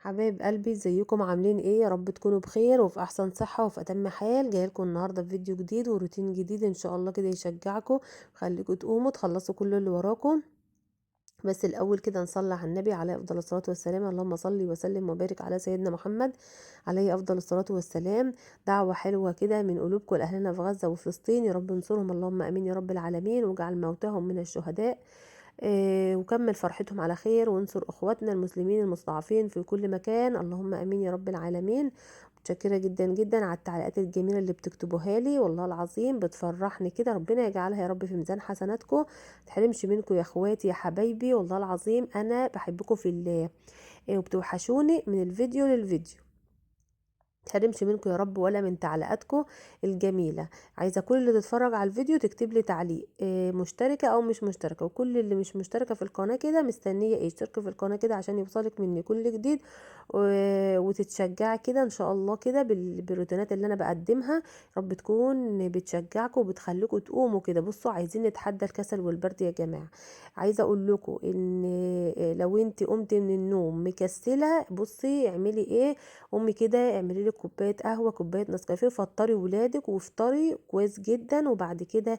حبايب قلبي، ازيكم؟ عاملين ايه؟ يا رب تكونوا بخير وفي احسن صحة وفي اتم حال. جايلكم النهارده في فيديو جديد وروتين جديد ان شاء الله كده يشجعكم ويخليكم تقوموا تخلصوا كل اللي وراكم. بس الاول كده نصلي على النبي عليه افضل الصلاة والسلام. اللهم صل وسلم وبارك على سيدنا محمد عليه افضل الصلاة والسلام. دعوه حلوة كده من قلوبكم لاهلنا في غزة وفلسطين، يا رب انصرهم، اللهم امين يا رب العالمين، واجعل موتاهم من الشهداء، وكمل فرحتهم على خير، وانصر اخواتنا المسلمين المستضعفين في كل مكان، اللهم امين يا رب العالمين. متشكره جدا جدا على التعليقات الجميلة اللي بتكتبوها لي، والله العظيم بتفرحني كده، ربنا يجعلها يا رب في ميزان حسناتكم، ما تحرمش منكم يا اخواتي يا حبايبي، والله العظيم انا بحبكم في الله، وبتوحشوني من الفيديو للفيديو، تحرمش منكم يا رب ولا من تعليقاتكم الجميلة. عايزه كل اللي تتفرج على الفيديو تكتب لي تعليق، مشتركة او مش مشتركة، وكل اللي مش مشتركة في القناة كده مستنيه ايه، اشتركي في القناة كده عشان يوصلك مني كل جديد، وتتشجعي كده ان شاء الله كده بالروتينات اللي انا بقدمها. رب تكون بتشجعكم وبتخليكم تقوموا كده. بصوا، عايزين نتحدى الكسل والبرد يا جماعة. عايزه اقول لكم ان لو انت قمتي من النوم مكسله، بصي اعملي ايه، قومي كده اعملي لك كوباية قهوة، كوباية نسكافيه، فطري ولادك وافطري كويس جدا. وبعد كده،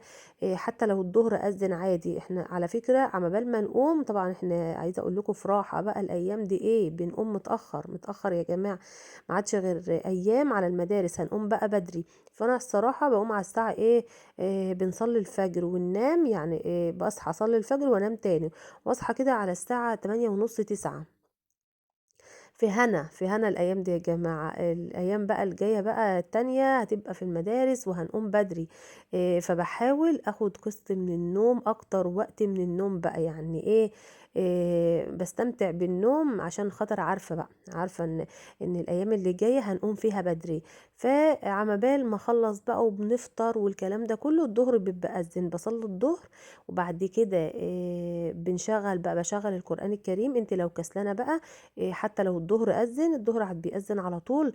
حتى لو الظهر اذن عادي، احنا على فكرة على بال ما نقوم، طبعا احنا عايزه اقول لكم في راحة بقى الايام دي، ايه، بنقوم متاخر متاخر يا جماعة، ما عادش غير ايام على المدارس، هنقوم بقى بدري. فانا الصراحة بقوم على الساعة ايه، بنصلي الفجر وننام، يعني بصحى اصلي الفجر وانام تاني، واصحى كده على الساعة تمانية ونص 9. في هنا، في هنا الايام دي يا جماعة. الايام بقى الجاية بقى التانية هتبقى في المدارس وهنقوم بدري، فبحاول اخد قسط من النوم، اكتر وقت من النوم بقى، يعني ايه، بستمتع بالنوم عشان خاطر عارفه بقى، عارفه ان الايام اللي جاية هنقوم فيها بدري. فعما بال ما اخلص بقى وبنفطر والكلام ده كله، الظهر بيبقى اذن، بصلي الظهر، وبعد كده، بنشغل بقى، بشغل القرآن الكريم. انت لو كسلانه بقى، حتى لو الظهر اذن، الظهر عاد بيأذن على طول،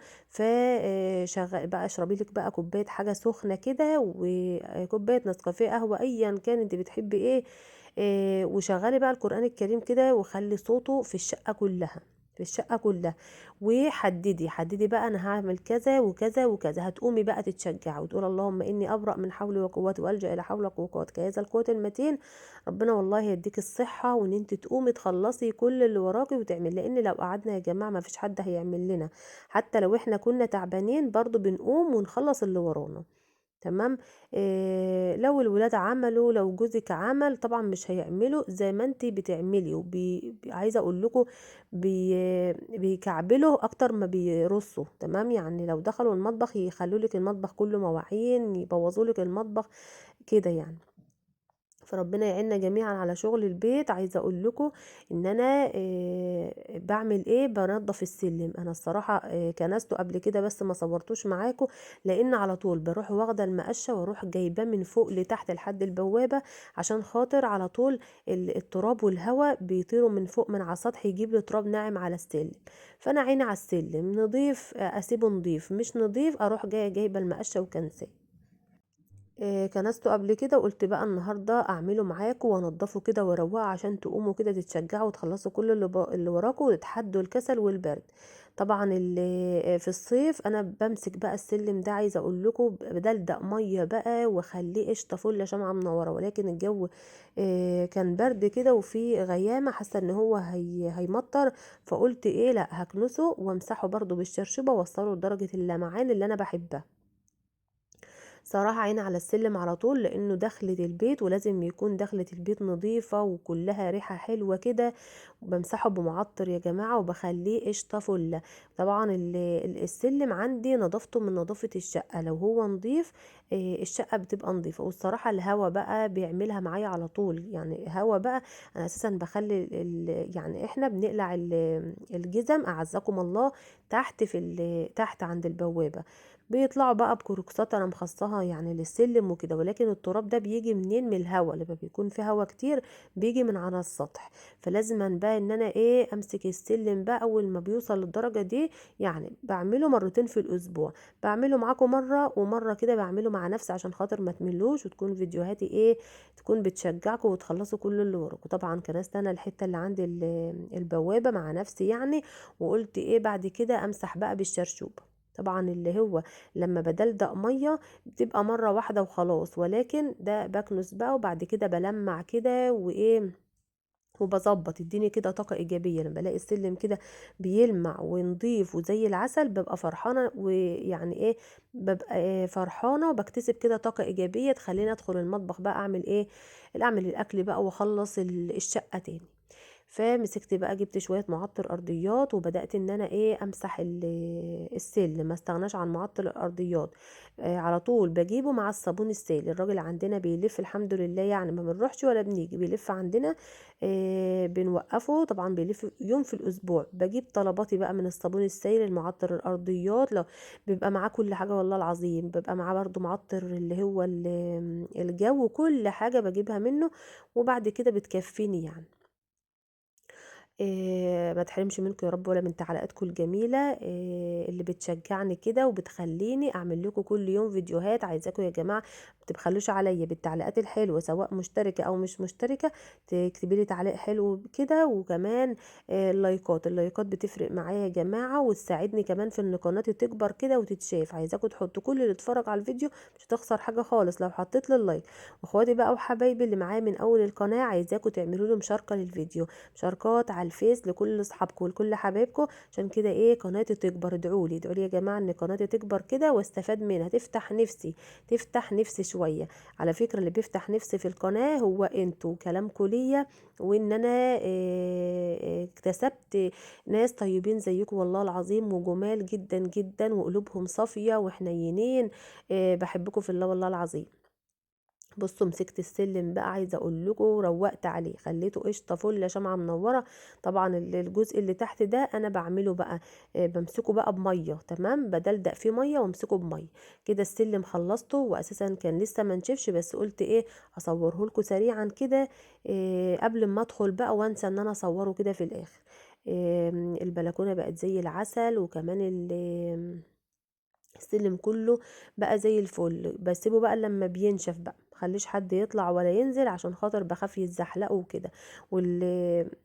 شغل بقى، اشربي لك بقى كوباية حاجة سخنة كده، وكوبايه نسكافيه، قهوة، ايا كان انت بتحبي ايه، وشغلي بقى القرآن الكريم كده، وخلي صوته في الشقة كلها، في الشقة كلها. وحددي، حددي بقى انا هعمل كذا وكذا وكذا. هتقومي بقى تتشجعي وتقول اللهم اني ابرأ من حولي وقوتي والجأ الى حولك وقوتك يا ذا القوة المتين. ربنا والله يديك الصحة وان انت تقومي تخلصي كل اللي وراكي وتعملي، لان لو قعدنا يا جماعة ما فيش حد هيعمل لنا، حتى لو احنا كنا تعبانين برضو بنقوم ونخلص اللي ورانا. تمام. لو الولاد عملوا، لو جوزك عمل، طبعا مش هيعملوا زي ما انتي بتعملي. عايزه اقول لكم بيكعبلوا اكتر ما بيرصوا. تمام. يعني لو دخلوا المطبخ يخلوا لك المطبخ كله مواعين، يبوظوا لك المطبخ كده يعني. فربنا يعيننا جميعا على شغل البيت. عايزه اقول لكم ان انا، بعمل ايه، بنظف السلم. انا الصراحة، كنسته قبل كده بس ما صورتوش معاكم، لان على طول بروح واخده المقشه واروح جايباه من فوق لتحت لحد البوابة، عشان خاطر على طول التراب والهواء بيطيروا من فوق من على السطح، يجيب لي تراب ناعم على السلم. فانا عيني على السلم، نظيف، اسيبه نظيف، مش نظيف اروح جاية جايبه المقشه وكنساه. كنسته قبل كده، وقلت بقى النهارده اعمله معاكم وانضفه كده واروقة عشان تقوموا كده تتشجعوا وتخلصوا كل اللي وراكم وتتحدوا الكسل والبرد. طبعا في الصيف انا بمسك بقى السلم ده، عايزه اقول لكم بدلدق مية بقى واخليه قشطه فل شمعة منورة، ولكن الجو، كان برد كده وفي غيامه، حاسه ان هو هيمطر، فقلت ايه، لا هكنسه وامسحه برده بالشرشبه واوصله لدرجة اللمعان اللي انا بحبها. صراحة عيني على السلم على طول، لأنه دخلة البيت ولازم يكون دخلة البيت نظيفة وكلها ريحة حلوة كده. بمسحه بمعطر يا جماعة وبخليه قشطة فلة. طبعا السلم عندي نظافته من نظافة الشقة، لو هو نظيف، الشقة بتبقى نظيفة. والصراحة الهوا بقى بيعملها معايا على طول، يعني هوا بقى أنا أساسا بخلي يعني إحنا بنقلع الجزم أعزكم الله تحت في تحت عند البوابة، بيطلعوا بقى بكروكسات انا مخصصها يعني للسلم وكده، ولكن التراب ده بيجي منين؟ من الهواء، لما بيكون في هوا كتير بيجي من على السطح. فلازم بقى ان انا ايه امسك السلم بقى اول ما بيوصل للدرجة دي، يعني بعمله مرتين في الاسبوع، بعمله معاكم مرة ومرة كده بعمله مع نفسي عشان خاطر ما تملوش، وتكون فيديوهاتي ايه تكون بتشجعكم وتخلصوا كل اللي وراكم. طبعا كنست انا الحتة اللي عند البوابة مع نفسي يعني، وقلت ايه بعد كده امسح بقى بالشرشوب. طبعا اللي هو لما بدلدق مية بتبقى مرة واحدة وخلاص، ولكن ده بكنس بقى وبعد كده بلمع كده وايه وبظبط، اديني كده طاقة ايجابية. لما بلاقي السلم كده بيلمع ونضيف وزي العسل ببقى فرحانة، ويعني ايه ببقى إيه فرحانة، وبكتسب كده طاقة ايجابية تخليني ادخل المطبخ بقى اعمل ايه، اعمل الاكل بقى واخلص الشقة تاني. فمسكت بقى جبت شوية معطر ارضيات وبدات ان انا ايه امسح السلم، ما استغناش عن معطر الارضيات، على طول بجيبه مع الصابون السائل. الراجل عندنا بيلف الحمد لله، يعني ما بنروحش ولا بنيجي، بيلف عندنا، بنوقفه طبعا بيلف يوم في الاسبوع. بجيب طلباتي بقى من الصابون السائل، المعطر الارضيات، لو بيبقى معاه كل حاجة والله العظيم، بيبقى معاه برده معطر اللي هو الجو، كل حاجة بجيبها منه، وبعد كده بتكفيني يعني. ما تحرمش منكم يا رب ولا من تعليقاتكم الجميلة، اللي بتشجعني كده وبتخليني اعمل لكم كل يوم فيديوهات. عايزاكم يا جماعة ما تبخلوش عليا بالتعليقات الحلوة، سواء مشتركة او مش مشتركة، تكتبي لي تعليق حلو كده، وكمان اللايكات، اللايكات بتفرق معايا يا جماعة، وتساعدني كمان في ان قناتي تكبر كده وتتشاف. عايزاكم تحطوا كل اللي اتفرج على الفيديو، مش هتخسر حاجة خالص لو حطيت لي ال like. واخواتي بقى وحبايبي اللي معايا من اول القناة، عايزاكم تعملوا لي مشاركة للفيديو، مشاركات على الفيس لكل اصحابكم ولكل حبايبكم، عشان كده ايه قناتي تكبر. ادعولي، ادعولي يا جماعة ان قناتي تكبر كده واستفاد منها، تفتح نفسي، تفتح نفسي شوية. على فكرة اللي بيفتح نفسي في القناة هو انتوا، كلامكم ليا، وان انا اكتسبت ناس طيبين زيكم والله العظيم، وجمال جدا جدا، وقلوبهم صافية وحنينين. بحبكم في الله والله العظيم. بصوا مسكت السلم بقى، عايزه اقول لكم روقت عليه، خليته قشطه فله شمعة منورة. طبعا الجزء اللي تحت ده انا بعمله بقى، بمسكه بقى بميه، تمام، بدلدق فيه مية وامسكه بميه كده. السلم خلصته، واساسا كان لسه ما نشفش، بس قلت ايه اصوره لكم سريعا كده، قبل ما ادخل بقى وانسى ان انا اصوره كده في الاخر. البلكونه بقت زي العسل، وكمان السلم كله بقى زي الفل. بسيبه بقى لما بينشف بقى، مخليش حد يطلع ولا ينزل عشان خاطر بخاف يتزحلقوا وكده.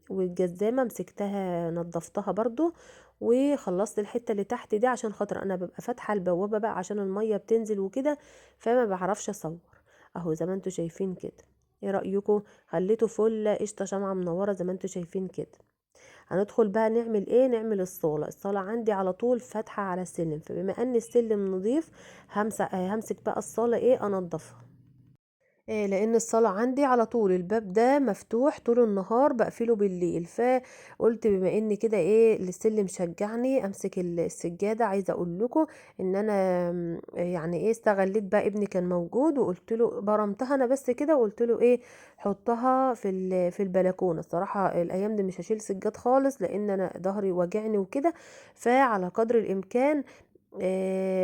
والجزامه مسكتها نظفتها برضو، وخلصت الحتة اللي تحت دي عشان خاطر انا ببقى فاتحة البوابة بقى عشان المية بتنزل وكده، فما بعرفش اصور. اهو زي ما انتوا شايفين كده، ايه رايكم؟ خليته فل قشطه شمعة منورة زي ما انتوا شايفين كده. هندخل بقى نعمل ايه؟ نعمل الصاله. الصاله عندي على طول فاتحة على السلم، فبما ان السلم نظيف همسك بقى الصاله ايه انضفها، لان الصاله عندي على طول الباب ده مفتوح طول النهار، بقفله بالليل. فقلت بما ان كده ايه السلم شجعني امسك السجادة. عايزه اقول لكم ان انا يعني ايه استغليت بقى ابني كان موجود، وقلت له برمتها انا بس كده، وقلت له ايه حطها في البلكونه. الصراحة الايام دي مش هشيل سجاد خالص لان انا ظهري واجعني وكده، فعلى قدر الامكان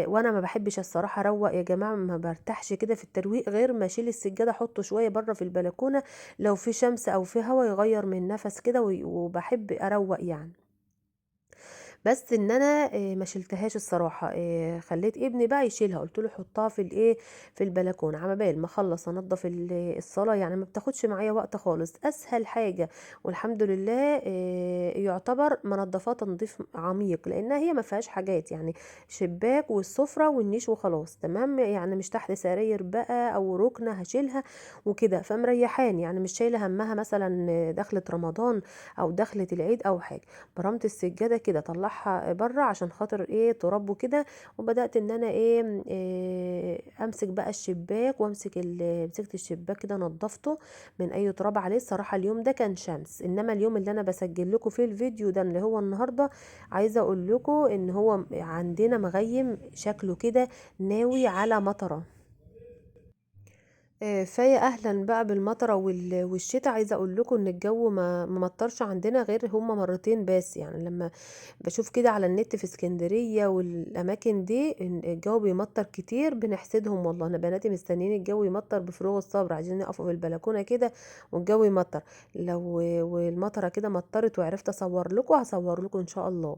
وانا ما بحبش الصراحة اروق يا جماعة، ما برتاحش كده في الترويق غير ما اشيل السجادة احطه شوية بره في البلكونه، لو في شمس او في هوا يغير من نفس كده، وبحب اروق يعني. بس ان انا ما شلتهاش الصراحة، خليت ابني بقى يشيلها، قلت له حطها في الايه في البلكونه على بال ما اخلص انضف الصاله، يعني ما بتاخدش معايا وقت خالص، اسهل حاجة والحمد لله. يعتبر منظفاه تنظيف عميق لانها هي ما فيهاش حاجات، يعني شباك والسفره والنيش وخلاص، تمام، يعني مش تحت سراير بقى او ركنه هشيلها وكده، فمريحاني يعني مش شايله همها مثلا دخلة رمضان او دخلة العيد او حاجة. برمت السجادة كده طلعها بره عشان خاطر ايه تراب وكده، وبدات ان انا إيه امسك بقى الشباك وامسك مسكت الشباك كده نظفته من اي تراب عليه. الصراحة اليوم ده كان شمس، انما اليوم اللي انا بسجل لكم فيه الفيديو ده اللي هو النهارده، عايزه اقول لكم ان هو عندنا مغيم شكله كده ناوي على مطره. فيا اهلا بقى بالمطره والشتاء. عايزه اقول لكم ان الجو ما مطرش عندنا غير هما مرتين بس، يعني لما بشوف كده على النت في اسكندرية والاماكن دي إن الجو بيمطر كتير، بنحسدهم والله. انا بناتي مستنيين الجو يمطر بفروغ الصبر، عايزين يقفوا في البلكونه كده والجو يمطر. لو والمطره كده مطرت وعرفت اصور لكم هصور لكم ان شاء الله.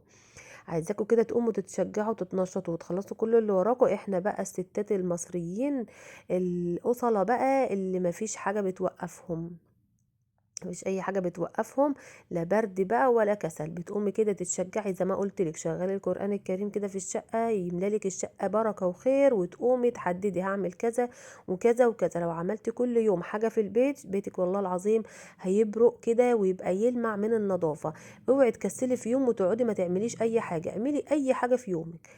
عايزاكم كده تقوموا تتشجعوا وتتنشطوا وتخلصوا كل اللي وراكم. احنا بقى الستات المصريين الأصلة بقى اللي مفيش حاجة بتوقفهم، مفيش اي حاجة بتوقفهم، لا برد بقى ولا كسل. بتقومي كده تتشجعي زي ما قلت لك، شغلي القرآن الكريم كده في الشقة، يملالك الشقة بركة وخير، وتقومي تحددي هعمل كذا وكذا وكذا. لو عملتي كل يوم حاجة في البيت، بيتك والله العظيم هيبرق كده ويبقى يلمع من النظافة. اوعي تكسلي في يوم وتقعدي ما تعمليش اي حاجة، اعملي اي حاجة في يومك.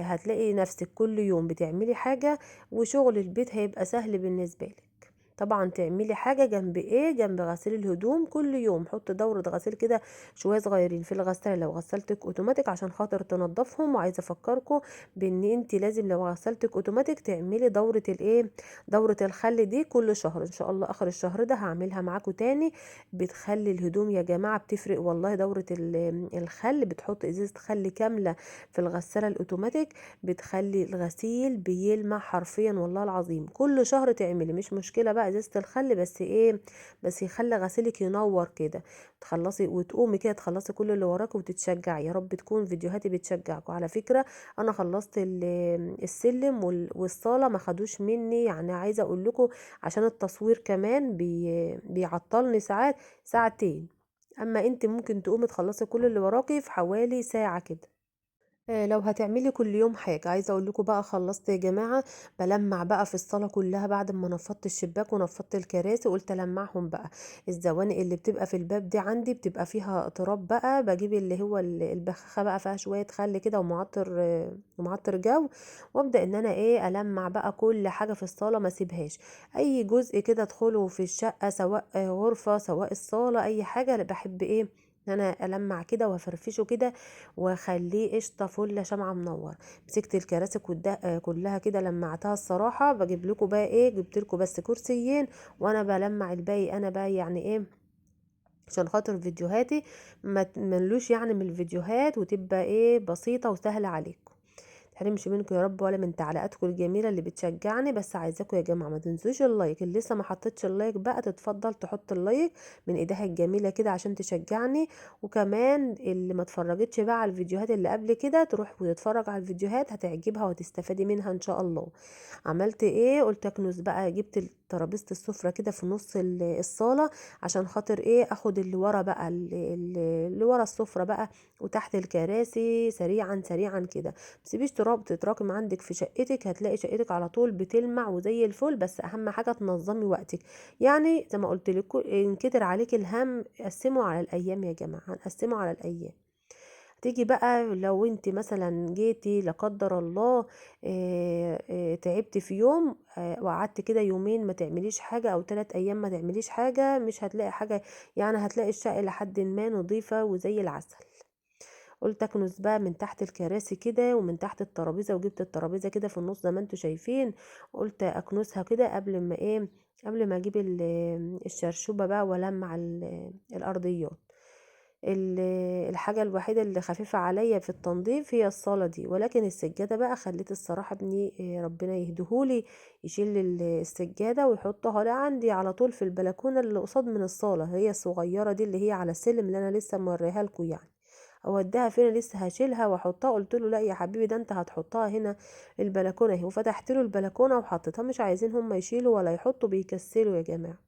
هتلاقي نفسك كل يوم بتعملي حاجة، وشغل البيت هيبقى سهل بالنسبة لك. طبعا تعملي حاجة جنب ايه؟ جنب غسيل الهدوم كل يوم حط دورة غسيل كده شوية صغيرين في الغسالة لو غسلتك اوتوماتيك عشان خاطر تنظفهم. وعايزة افكركم بان انت لازم لو غسلتك اوتوماتيك تعملي دورة الايه؟ دورة الخل دي كل شهر ان شاء الله. اخر الشهر ده هعملها معاكم تاني. بتخلي الهدوم يا جماعة بتفرق والله. دورة الخل، بتحط ازازة خل كاملة في الغسالة الاوتوماتيك، بتخلي الغسيل بيلمع حرفيا والله العظيم. كل شهر تعملي، مش مشكلة بقى ازازة الخل، بس ايه؟ بس يخلي غسيلك ينور كده. تخلصي وتقومي كده تخلصي كل اللي وراك وتتشجعي. يا رب تكون فيديوهاتي بتشجعكم. على فكرة انا خلصت السلم والصالة ما خدوش مني، يعني عايزة اقول لكم عشان التصوير كمان بيعطلني ساعات، ساعتين. اما انت ممكن تقومي تخلصي كل اللي وراكي في حوالي ساعة كده. لو هتعملي كل يوم حاجة. عايزة اقول لكم بقى خلصت يا جماعة، بلمع بقى في الصالة كلها بعد ما نفضت الشباك ونفضت الكراسي، وقلت المعهم بقى. الزوانق اللي بتبقى في الباب دي عندي بتبقى فيها تراب بقى، بجيب اللي هو البخاخة بقى فيها شوية خل كده ومعطر جو، وابدأ ان انا ايه المع بقى كل حاجة في الصالة، ما اسيبهاش اي جزء كده ادخله في الشقة، سواء غرفة سواء الصالة اي حاجة. بحب ايه ان انا المع كده وافرفشه كده واخليه قشطه فله شمعة منور. مسكت الكراسي كلها كده لمعتها الصراحة. بجيب لكم بقى ايه، جبت لكم بس كرسيين وانا بلمع الباقي انا بقى، يعني ايه عشان خاطر فيديوهاتي ما تملوش يعني من الفيديوهات، وتبقى ايه بسيطة وسهلة عليكم. متحرمش منكم يا رب ولا من تعليقاتكم الجميلة اللي بتشجعني. بس عايزاكم يا جماعة ما تنسوش ال like، اللي لسه ما حطتش ال like بقى تتفضل تحط ال like من ايديها الجميلة كده عشان تشجعني. وكمان اللي ما اتفرجتش بقى على الفيديوهات اللي قبل كده تروح وتتفرج على الفيديوهات، هتعجبها وتستفادي منها ان شاء الله. عملت ايه؟ قلت اكنس بقى، جبت ترابيزة السفرة كده في نص الصاله عشان خاطر ايه اخد اللي ورا بقى، اللي ورا السفرة بقى وتحت الكراسي، سريعا سريعا كده. متسيبيش تراب تتراكم عندك في شقتك، هتلاقي شقتك على طول بتلمع وزي الفل. بس اهم حاجة تنظمي وقتك، يعني زي ما قلت لكم ان كتر عليك الهم قسمه على الايام يا جماعة، هنقسمه على الايام. تيجي بقى لو انت مثلا جيتي لا قدر الله، تعبتي في يوم، وقعدت كده يومين ما تعمليش حاجة او 3 ايام ما تعمليش حاجة، مش هتلاقي حاجة، يعني هتلاقي الشقة لحد ما نظيفة وزي العسل. قلت اكنس بقى من تحت الكراسي كده ومن تحت الترابيزة، وجبت الترابيزة كده في النص زي ما انتوا شايفين، قلت اكنسها كده قبل ما ايه، قبل ما اجيب الشرشوبه بقى والمع الارضيات. الحاجة الوحيدة اللي خفيفة عليا في التنظيف هي الصالة دي، ولكن السجادة بقى خليت الصراحة ابني، ربنا يهديهولي يشيل السجادة ويحطها لي عندي على طول في البلكونة اللي قصاد من الصالة، هي الصغيرة دي اللي هي على السلم اللي انا لسه موريها لكم يعني. اوديها فين؟ لسه هشيلها واحطها. قلت له لا يا حبيبي، ده انت هتحطها هنا البلكونه اهي، وفتحت له البلكونه وحطيتها. مش عايزين هم يشيلوا ولا يحطوا، بيكسلوا يا جماعة،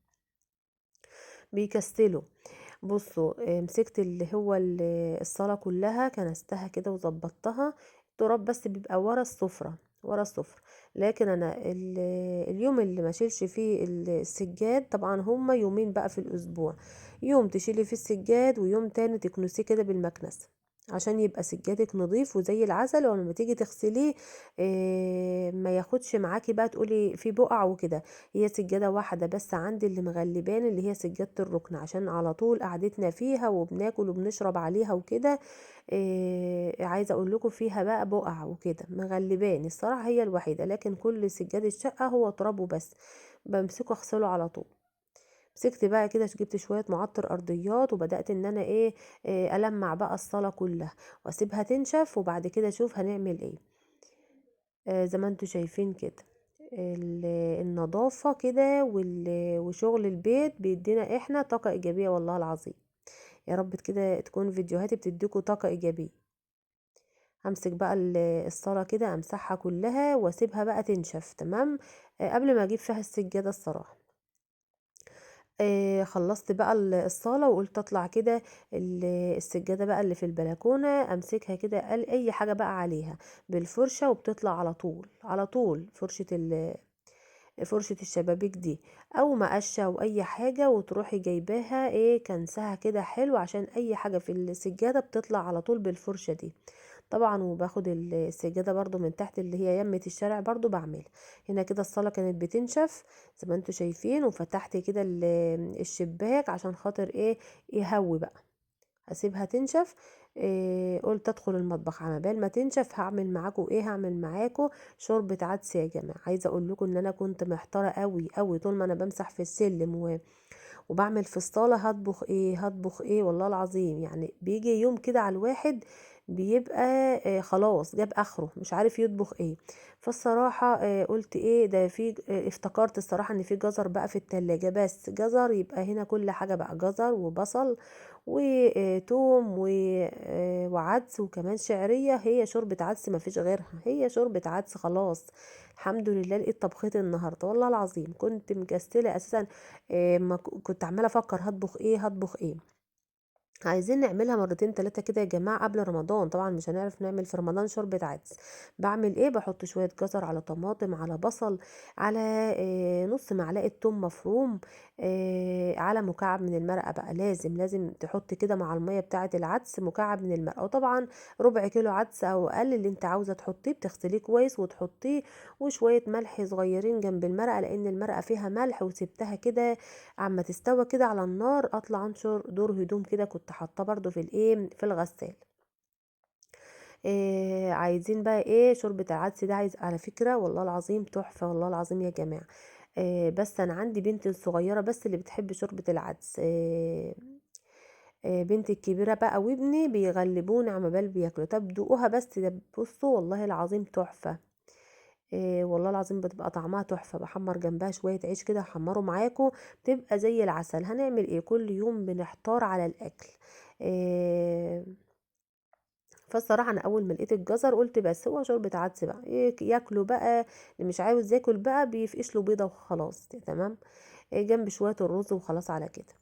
بيكسلوا. بصوا، مسكت اللي هو الصاله كلها كنستها كده وظبطتها. التراب بس بيبقى ورا السفرة، ورا السفرة. لكن انا اليوم اللي ما شيلش فيه السجاد، طبعا هما يومين بقى في الاسبوع، يوم تشيلي فيه السجاد ويوم تاني تكنسيه كده بالمكنسه عشان يبقى سجادك نظيف وزي العسل، ولما تيجي تغسليه، ما ياخدش معاكي بقى تقولي في بقع وكده. هي سجادة واحدة بس عندي اللي مغلبان، اللي هي سجادة الركن، عشان على طول قعدتنا فيها وبناكل وبنشرب عليها وكده. عايزة اقول لكم فيها بقى بقع وكده، مغلباني الصراحة، هي الوحيدة. لكن كل سجادة الشقة هو تراب وبس، بمسكه اغسله على طول. مسكت بقى كده، جبت شوية معطر ارضيات، وبدات ان انا ايه، المع بقى الصاله كلها واسيبها تنشف، وبعد كده اشوف هنعمل ايه. زي ما انتوا شايفين كده النظافة كده وشغل البيت بيدينا احنا طاقة ايجابية والله العظيم. يا رب كده تكون فيديوهاتي بتديكوا طاقة ايجابية. همسك بقى الصاله كده امسحها كلها واسيبها بقى تنشف، تمام، قبل ما اجيب فيها السجادة الصراحة. خلصت بقى الصاله، وقلت اطلع كده السجادة بقى اللي في البلكونه، امسكها كده اي حاجة بقى عليها بالفرشه، وبتطلع على طول على طول، فرشه الشبابيك دي او مقشه او اي حاجة، وتروحي جايباها ايه كنسها كده حلو، عشان اي حاجة في السجادة بتطلع على طول بالفرشه دي طبعا. وباخد السجادة برضو من تحت اللي هي يمه الشارع برضو بعملها. هنا كده الصاله كانت بتنشف زي ما انتوا شايفين، وفتحت كده الشباك عشان خاطر ايه يهوي بقى، اسيبها تنشف. قلت ادخل المطبخ على بال ما تنشف هعمل معاكم ايه، هعمل معاكم شوربة عدس يا جماعة. عايزه اقول لكم ان انا كنت محتارة قوي قوي طول ما انا بمسح في السلم وبعمل في الصاله، هطبخ ايه هطبخ ايه والله العظيم. يعني بيجي يوم كده على الواحد بيبقى خلاص جاب اخره مش عارف يطبخ ايه. فالصراحه قلت ايه ده، في افتكرت الصراحة ان في جزر بقى في التلاجة، بس جزر يبقى هنا كل حاجة بقى، جزر وبصل وتوم وعدس وكمان شعرية. هي شوربة عدس ما فيش غيرها، هي شوربة عدس خلاص. الحمد لله لقيت طبختي النهارده والله العظيم. كنت مكسله اساسا، ما كنت عماله افكر هطبخ ايه هطبخ ايه. عايزين نعملها مرتين تلاتة كده يا جماعة قبل رمضان، طبعا مش هنعرف نعمل في رمضان شوربة عدس. بعمل ايه، بحط شوية جزر على طماطم على بصل على نص معلقة توم مفروم، على مكعب من المرقة بقى، لازم تحط كده مع المية بتاعة العدس مكعب من المرقة. وطبعا ربع كيلو عدس او اقل اللي انت عاوزة تحطيه، بتغسليه كويس وتحطيه، وشوية ملح صغيرين جنب المرقة لان المرقة فيها ملح. وسبتها كده عما تستوى كده على النار، اطلع انشر دور هدوم كده كنت حاطاه برضو في الايه في الغسالة. عايزين بقى ايه شوربة العدس ده، عايز على فكرة والله العظيم تحفة والله العظيم يا جماعة. بس انا عندي بنتي الصغيرة بس اللي بتحب شوربة العدس، بنتي الكبيرة بقى وابني بيغلبوني على ما بال بياكلوا. طب دوقوها بس، ده بصوا والله العظيم تحفة، والله العظيم بتبقى طعمها تحفة. بحمر جنبها شوية عيش كده، هحمره معاكم، بتبقى زي العسل. هنعمل ايه كل يوم بنحتار على الاكل. فالصراحة انا اول ما لقيت الجزر قلت بس هو شوربة عدس بقى، ياكلوا بقى، اللي مش عاوز ياكل بقى بيفقش له بيضة وخلاص، تمام، جنب شوية الرز وخلاص على كده.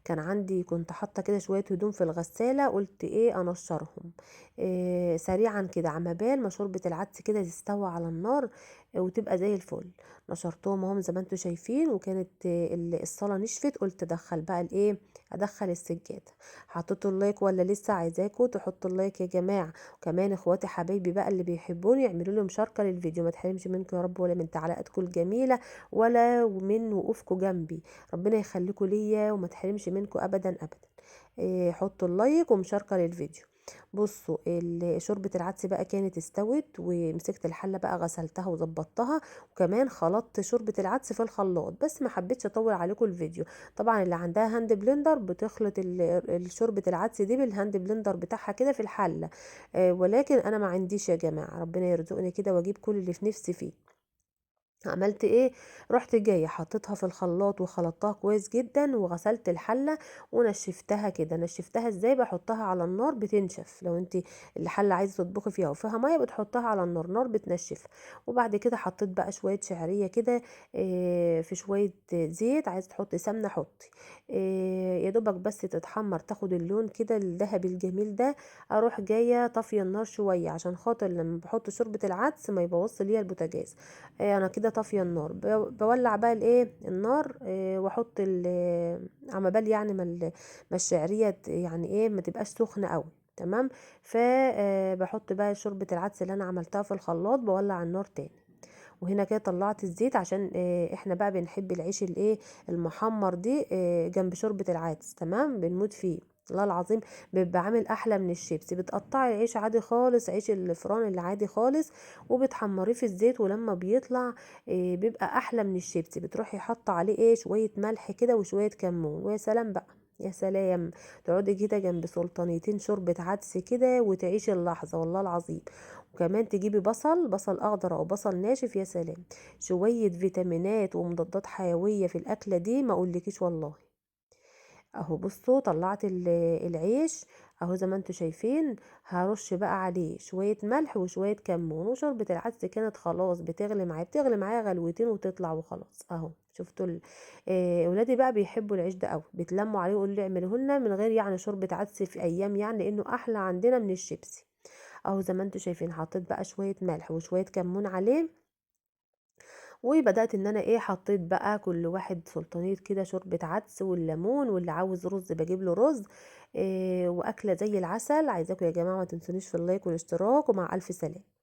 كان عندي كنت حاطة كده شوية هدوم في الغسالة، قلت ايه انشرهم، سريعا كده عما بال ما شوربة العدس كده تستوى على النار، وتبقى زي الفل. نشرتهم اهم زي ما انتم شايفين، وكانت الصالة نشفت. قلت ادخل بقى الايه، ادخل السجادة. حطيتوا ال like ولا لسه؟ عايزاكم تحطوا ال like يا جماعة. وكمان اخواتي حبايبي بقى اللي بيحبوني يعملوا لي مشاركة للفيديو، ما تحرمش منكم يا رب، ولا من تعليقاتكم الجميلة، ولا من وقوفكم جنبي. ربنا يخليكم ليا وما تحرمش منكم ابدا ابدا. حطوا ال like ومشاركة للفيديو. بصوا شوربة العدس بقى كانت استوت، ومسكت الحلة بقى غسلتها وظبطتها، وكمان خلطت شوربة العدس في الخلاط، بس ما حبيتش اطول عليكم الفيديو. طبعا اللي عندها hand blender بتخلط شوربة العدس دي بال hand blender بتاعها كده في الحلة، ولكن انا ما عنديش يا جماعة، ربنا يرزقني كده واجيب كل اللي في نفسي فيه. عملت ايه، رحت جاية حطيتها في الخلاط وخلطتها كويس جدا، وغسلت الحلة ونشفتها كده. نشفتها ازاي؟ بحطها على النار بتنشف. لو انت الحلة عايزه تطبخي فيها وفيها مية بتحطها على النار، نار بتنشف. وبعد كده حطيت بقى شوية شعرية كده، في شوية زيت، عايزه تحطي سمنه حطي، يا دوبك بس تتحمر تاخد اللون كده الذهبي الجميل ده. اروح جاية طافية النار شوية عشان خاطر لما بحط شوربة العدس ما يبوظش ليا البوتاجاز. انا كده طافية النار، بولع بقى الايه النار، واحط على بال يعني ما الشعرية يعني ايه ما تبقاش سخنة قوي، تمام. ف بحط بقى شوربة العدس اللي انا عملتها في الخلاط، بولع النار تاني. وهنا كده طلعت الزيت عشان احنا بقى بنحب العيش الايه المحمر دي، جنب شوربة العدس، تمام، بنموت فيه. والله العظيم بيبقى عامل احلى من الشيبسي. بتقطعي العيش عادي خالص، عيش الفران اللي عادي خالص، وبتحمريه في الزيت، ولما بيطلع بيبقى احلى من الشيبسي. بتروحي حاطه عليه ايه شوية ملح كده وشوية كمون، ويا سلام بقى، يا سلام. تقعدي كده جنب سلطانيتين شوربة عدس كده وتعيشي اللحظة والله العظيم. وكمان تجيبي بصل، بصل اخضر او بصل ناشف، يا سلام، شوية فيتامينات ومضادات حيوية في الاكلة دي ما اقولكيش والله. اهو بصوا طلعت العيش اهو زي ما انتوا شايفين. هرش بقى عليه شوية ملح وشوية كمون، وشوربة العدس كانت خلاص بتغلي معايا، بتغلي معايا غلوتين وتطلع وخلاص اهو. شفتوا ولادي بقى بيحبوا العيش ده قوي، بيتلموا عليه ويقولوا لي اعمله لنا من غير يعني شوربة عدس في ايام، يعني لانه احلى عندنا من الشيبسي. اهو زي ما انتوا شايفين حطيت بقى شوية ملح وشوية كمون عليه، وبدأت ان انا ايه حطيت بقى كل واحد سلطانية كده شوربة عدس والليمون، واللي عاوز رز بجيب له رز. واكلة زي العسل. عايزاكم يا جماعة ما تنسونيش في ال like والاشتراك، ومع الف سلامة.